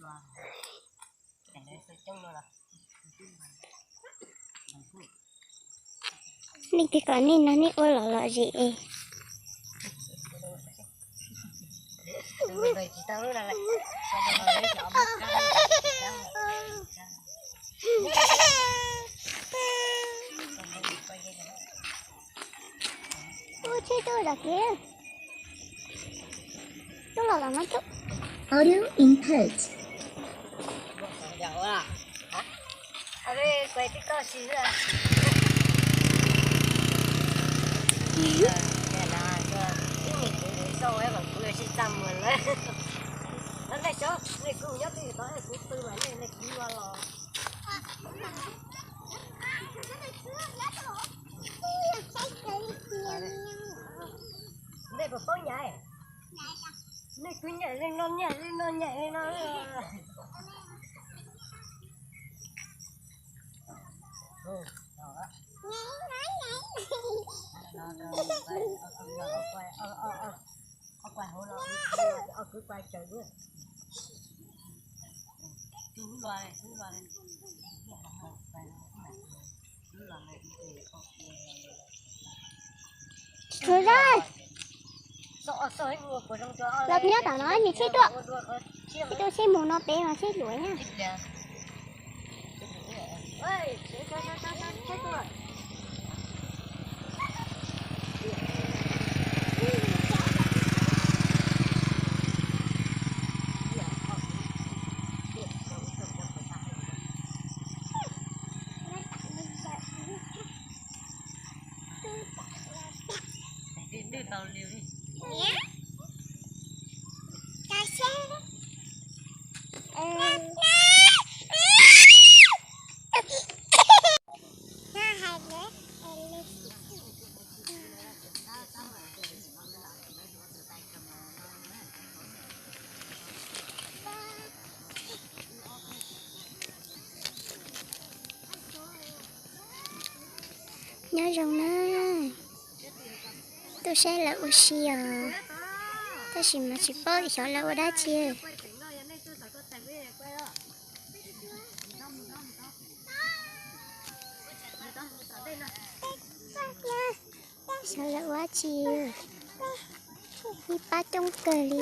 Nej tias kom nej no nej ua lom lom zem es. Ua tsheb tuaj zam kev. Tuaj los los no tuaj. Audio input. Nej puas paub nyaim? Nej twb nyaim li no, nyaim li no, nyaim li no. Los nyob tom no, nws tsheb tuaj, tsheb tuaj tsheb mus no pem mas tsheb luam na. Nyob zoo na, tuaj saib lawv ua si os, tab sis mas tsis paub xyov lawv ua dab tsi. Xyov lawv ua dab tsi, ib pab coob kawg li.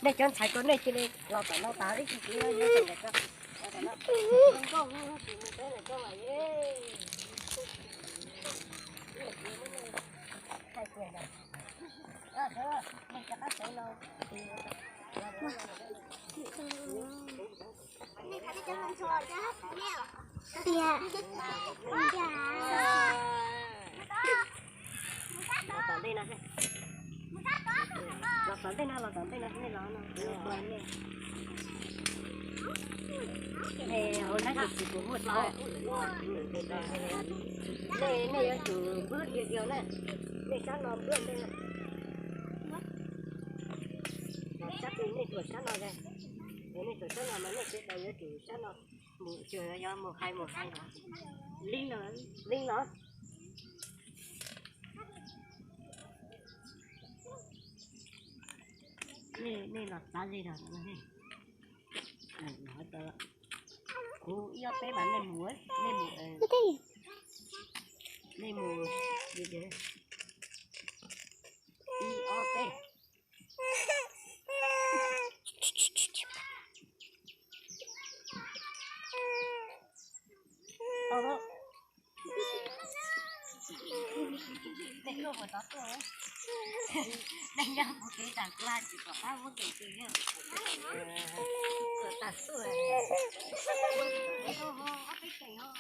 Nej cov ntxhais ko nej cia li los tom no tas ib tug kwv. Los tom ntej no, los tom ntej no, nej los no, kuv yuav tua nej. Nej hauv nab ces tsis pum muaj tau. Nej, nej yuav tsum npwb tiag tiag na. Nej sab no npwb ntej na. Sab twg nej tuam sab no, nej tuam sab no mas nej sawv daws yuav tsum sab no. Mus, yog mus hais mus hais. Leej no, leej no. Nej los txav ze no. Kuv ib ob peb mas nej mus, nej mus, nej mus, ib ob peb. Nej tuaj puas tau tuaj? Nej nyob puag kev tas kuv hais tsis pom qab muab nqis twg yog. Tuaj tas tuaj. Ob peb teem os.